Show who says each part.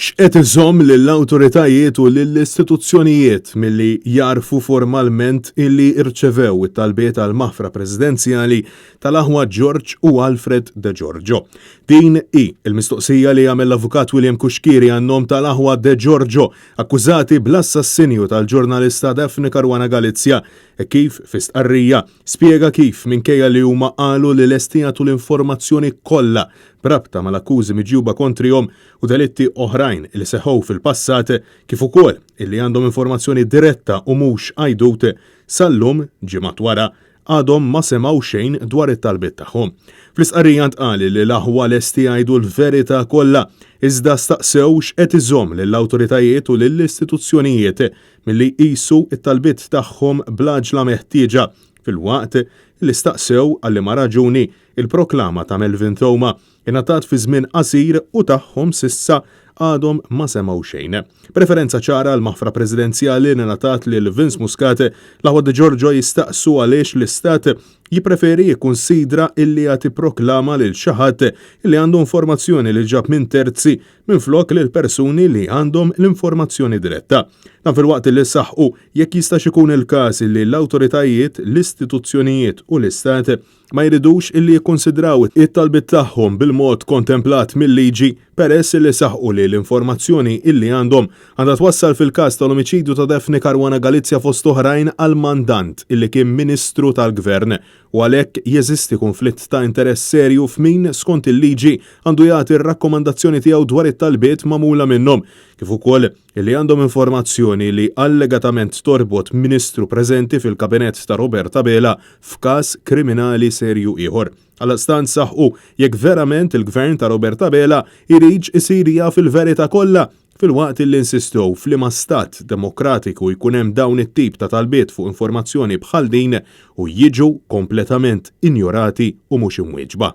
Speaker 1: X'qed iżomm lill-awtoritajiet u lill-istituzzjonijiet milli jagħrfu formalment illi rċevew it-talbiet għal maħfra presidenzjali tal-aħwa George u Alfred De Giorgio? Din hi l-mistoqsija li għamel l-Avukat William Cuschieri għan-nom tal-aħwa De Giorgio akkużati bl-assassinju tal-ġurnalista Daphne Caruana Galizia hekk kif fi stqarrija spjega kif minkejja li huma qalu li lesti jagħtu l-informazzjoni kollha b'rabta mal-akkużi miġjuba kontrihom u delitti oħrajn li seħħew fil-passat kif ukoll illi għandhom informazzjoni diretta u mhux għajdut, sal-lum, ġimgħat wara, għadhom ma semgħu xejn dwar it-talbiet tagħhom. Fl-istqarrija ntqal li l-aħwa lesti jgħidu l-verità kollha, iżda staqsew x'qed iżomm lill-awtoritajiet u lill-istituzzjonijiet milli jqisu t-talbiet tagħhom bl-għaġla meħtieġa filwaqt li staqsew għal liema raġuni il-proklama ta' Melvin Theuma ingħatat fi żmien qasir u tagħhom s'issa għadhom ma semgħu xejn. B'referenza ċara għall-maħfra presidenzjali li ngħatat lil Vince Muscat, l-aħwa De Giorgio jistaqsu għaliex l-Istat jippreferi jikkunsidra illi jagħti proklama lil xi ħadd illi għandu informazzjoni li ġab minn terzi minflok lil persuni li għandhom l-informazzjoni diretta. Dan filwaqt illi saħqu jekk jistax ikun il-każ illi l-awtoritajiet, l-istituzzjonijiet u l-Istat ma jridux illi jikkunsidraw it-talbiet tagħhom bil-mod kontemplat mil-liġi peress illi saħqu li l-informazzjoni illi għandhom għandha twassal fil-każ tal-omiċidju ta' Daphne Caruana Galizia fost oħrajn għall-mandant illi kien Ministru tal-Gvern u għalhekk jeżisti kunflitt ta' interess serju f'min skont il-liġi għandu jagħti r-rakkomandazzjoni tiegħu dwar it-talbiet magħmula minnhom kif ukoll li għandhom informazzjoni li allegatament torbot Ministru preżenti fil-Kabinett ta' Robert Abela f'każ kriminali serju ieħor. Għaldaqstant saħqu jekk verament il-Gvern ta' Robert Abela jridx isir jaf il-verità kollha filwaqt li insistew f'liema stat demokratiku jkun hemm dawn it-tip ta' talbiet fuq informazzjoni bħal din u jiġu kompletament injorati u mhux imwieġba.